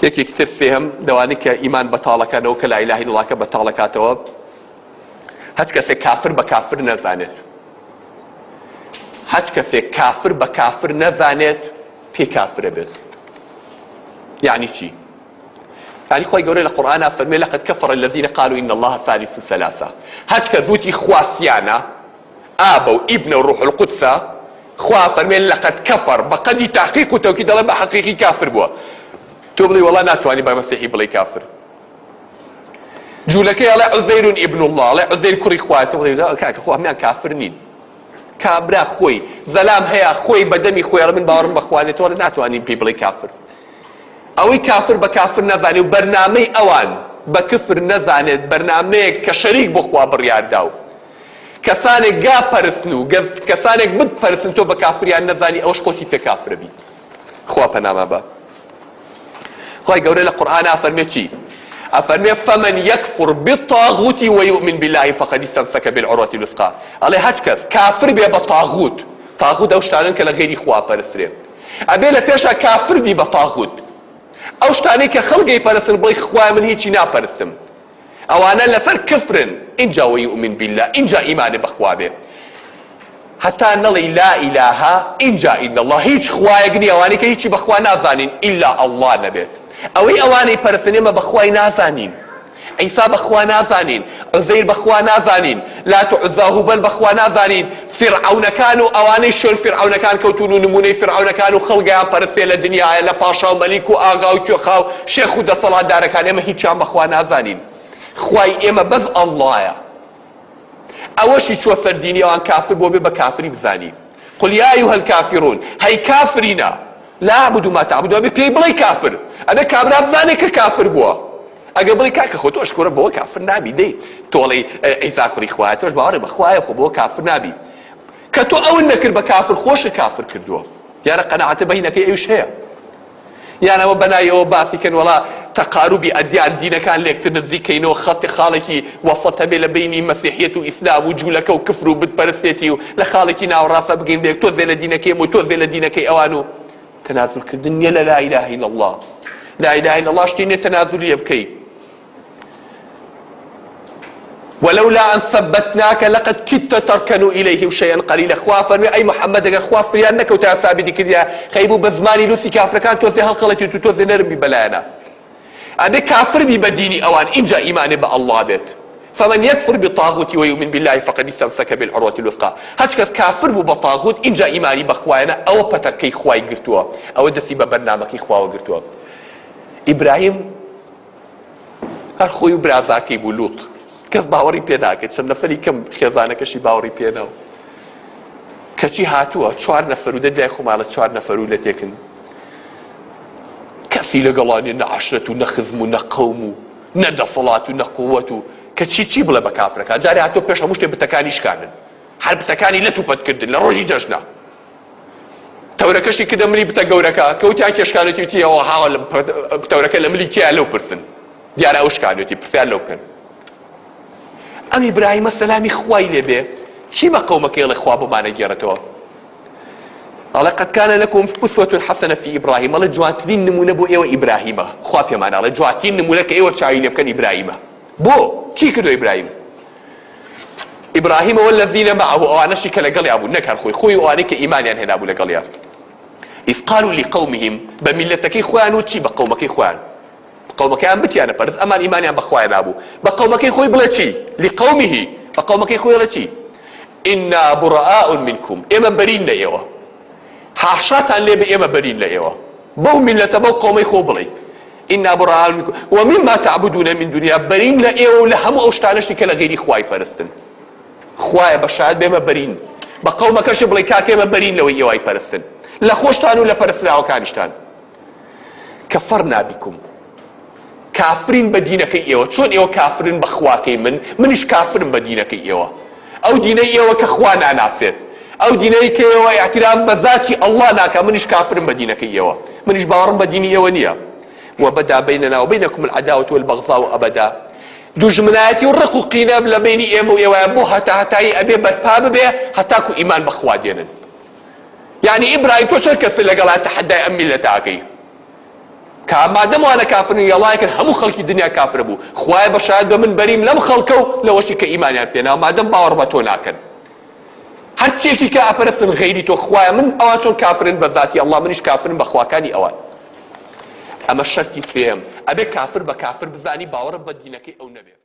یەکێکی تر سێهەم لەوانەی کە ئیمان بەتاڵەکانەوە کە لا اله الا اللە کە بەتاڵەکاتەوە هەچ کەسێک کافر بە کافر نەزانێت هەچ کەسێک کافر بە کافر نەزانێت پێی کافرە بێت یعنی چی؟ یعنی خۆی گەورە لە قورئانا فەرمێ لقد كفر الذين قالوا إن الله ثالث ثلاثة هەچ کەس وتی خوا سیانە ئابە و ئیبنە و ڕوح القدسە خوا فەرمێ لقد كفر بەقەدی تحقیق و تەوکی دەڵێ بە حەقیقی کافر بووە تۆ بڵێ وەڵا ناتوانی بە مەسیحی بڵێ کافر جوولەکەی ئەڵێ عوزەیر ابن اللە ئەڵێ عوزەیر کوڕی خوایە تۆ بڵێ کاکە خۆ هەموویان کافر نین کابرا خۆی زەلام هەیە خۆی بە دەمی خۆی ئەڵێ من باوەڕم بە خوا نیە تۆ ئەڵێ ناتوانین پێی بڵێ کافر ئەوەی کافر بە کافر نەزانێ و بەرنامەی ئەوان بە کفر نەزانێت بەرنامەیەک کە شەریک بۆ خوا بڕیاردا و کەسانێک گا پەرستن و کەسانێک بت پەرستن تۆ بە کافریان نەزانی ئەوەش خۆتی پێ کافرە بیت خوا پەنامان بە خوای گەورە لە قورئانا ئەفەرمێ چی؟ ئەفەرمێ فمن یکفر بالطاغوت ویؤمن بالله فقد استمسک بالعروة الوثقی ئەڵێ هەچ کەس کافر بێ بە طاغوت طاغوت ئەو شتانەن کە لە غەیری خوا پەرسترێ ئەبێ لە پێشا کافر بی بە طاغوت ئەو شتانەی کە خەڵک ئەیپەرستن بڵێ خوایە من هیچی ناپەرستم ئەوانە لەسەر کفرن ئینجا ویؤمن باللە ئینجا ئیمانێ بەخوا بێ هەتا نەڵێی لا الە ئینجا الا اللە هیچ خوایەک نیە ئەوانەی کە هیچی بەخوا نازانین الا اللە نەبێت ئەوەی ئەوانەی پەرستن ئێمە بەخوای نازانین عیسا بەخوا نازانین عوزەیر بەخوا نازانین لات و عوزا هوبەل بەخوا نازانین فیرعەونەکان و ئەوانەی شوێن فیرعەونەکان کەوتوون و نموونەی فیرعەونەکان و خەڵگیان پەرستێ لە دنیایە لە پاشا و مەلیک و ئاغا و کوێخا و شێخ و دەسەڵاتدارەکان ئێمە هیچیان بەخوا نازانین خوای ئێمە بەس ئەڵڵایە ئەوەشی چووە سەر دینی ئەوان کافر بۆ بێ بە کافری بزانی قل یا ایها الکافرون هەی کافرینە لا اعبد ما تعبدون ئەبێ پێی بڵێی کافر ئەبێ کابرا بزانێ کە کافر بووە ئەگەر بڵێی کاکە خۆ تۆش کوڕە بەوە کافر نابی دەی تۆ ئەڵێی عیسا کوڕی خوایە تۆش باوەڕی بە خوایە خۆ بەوە کافر نابی کە تۆ ئەون نەکرد بە کافر خۆشت کافر کردووە دیارە قەناعەتە بەینەکەی ئەویش هەیە یان ئەوە بەناوی ئەوە باسی کەن وەڵا تەقاروبی ئەدیان دینەکان لێکتر نزیک کەینەوە خەتی خاڵێکی وەسەت هەبێ لە بەینی مەسیحیەت و ئیسلام و جولەکە و کفر و بت پەرستێتی و لە خاڵێکی ناوەڕاستە بگەین بەیەک تۆزێ لە دینەکەی ئەم و تۆزێ لە دینەکەی ئەوان و تەنازول کردن نییە لە لا اله الا الله لا اله الا الله شتی نییە تەنازولی لێ بکەی ولولا ان ثبتناک لقد کدت ترکن الیهم شیئا قلیلا خوا فەرمی ئەی محمد ئەگەر خوا فریان نەکەوتایە ثابتی کردیایە خەریک بوو بە زمانی لوسی کافرەکان تۆزێ هەڵخەڵەتی و تۆزێ نەرم بی بەلایەنە ئەبێ کافر بی بە دینی ئەوان ئینجا ئیمانێ بە ئەڵڵا بێت فمن یکفر بالطاغوت ویؤمن بالله فقد استمسک بالعروة الوثقی هەچ کەس کافر بوو بە طاغوت ئینجا ئیمانی بە خوایەنە ئەوە پەتەکەی خوای گرتووە ئەوە دەستی بە بەرنامەکەی خواوە گرتووە ئیبراهیم هەر خۆی و برازاکەی بوو لوط کەس باوەڕی پێ ناکرد چەند نەفەری کەم خێزانەکەشی باوەڕی پێ نەو کەچی هاتووە چوار نەفەر و دەدای خۆماڵە چوار نەفەر و لەتێکن کەسی لەگەڵانی نە عەشرەت و نە خزم و نە قەوم و نە دەسەڵات و نە قووەت و کەچی چی بڵێ بە کافرەکان جارێ هاتووە پێش هەموو شتێ بتەکانی شکانن هەر بتەکانی لەت و پەت کردن لە ڕۆژی جەژنە تەورەکەشی کردە ملی بتە گەورەکە کەوتیان کێشکانێتی وتی ئەوە هاوە تەورەکە لە ملی کێیە لەو پرسن دیارە ئەو شکانێتی پرسیار لەو بکەن ئەم ئیبراهیمە سەلامی خوای لێ بێ چی بە قەومەکەی ئەڵێ خوا بۆمان ئەگێڕێتەوە ئەڵێ قد كان لكم أسوة حسنة في إبراهيم ئەڵێ جوانترین نمونە بۆ ئێوە ئیبراهیمە خوا پێمان ئەڵێ جوانترین نمونە کە ئێوە چاوی لێ بکەن ئیبراهیمە بۆ چی کردو ئیبراهیم ئیبراهیم والذین معه ئەوانەشی کە لەگەڵیا بوون نەک هەر خۆی خۆی و ئەوانەی کە ئیمانیان هێنابوو لەگەڵیا ئیذ قالوا لقومهم بە میللەتەکەی خۆیان و چی بە قەومەکەی خۆیان قەومەکەیان بتیانە پەرست ئەمان ئیمانیان بە خوایان نابوو بە قەومەکەی خۆی بڵێ چی لقومه بە قەومەکەی خۆی بڵێ چی ئینا براء منکم ئێمە بەرین لە ئێوە حاشاتان لێ بێ ئێمە بەرین لە ئێوە بەو میللەتە بەو قەومەی خۆ بڵێ انا براء منکم ومما تعبدون من دون الله بەرین لە ئێوە و لە هەموو ئەو شتانەشی کە لە غەیری خوای پەرستن خوایە بە شایەت بێمە بەرین بە قەومەکەشی بڵێ کاکە ئێمە بەرین لەوەی ئێوای پەرستن لە خۆشتان و لە پەرستراوەکانیشتان کەفەرنا بکم کافرین بە دینەکەی ئێوە چۆن ئێوە کافرن بە خواکەی من منیش کافرم بە دینەکەی ئێوە ئەو دینەی ئێوە کە خوا ناناسێت ئەو دینەی کە ئێوە ئیعتراف بە زاتی اللە ناکا منیش کافرم بە دینەکەی ئێوە منیش باوەڕم بە دینی ئێوە نییە وبدا بیننا وبینکم العداوة والبغضاء ابدا دوژمنایەتی و ڕق و قینە لە بینی ئێمە و ئێوەیە بۆ هەتا هەتایی ئەبێ بەرپا ببێ هەتاکو ئیمان بە خوا دێنن یعنی ئیبراهیم تۆ چەند کەس لەگەڵا تەحەدای ئەم میللەتە ئەکەی؟ کا مادەم وانە کافرن یەڵایەکن هەموو خەڵکی دنیا کافرە بوو خوایە بە شایەت بە من بەریم لەم خەڵکە و لەوەشی کە ئیمانیان پێناوە مادەم باوەڕ بە تۆ ناکەن هەرچیەکی کە ئەپەرستن غەیری تۆ خوایە من ئەوان چۆن کافرن بە زاتی اللە منیش کافرم بە خواکانی ئەوان ئەمە شەرتی سێیەم ئەبێ کافر بە کافر بزانی باوەڕت بە دینەکەی ئەو نەبێ.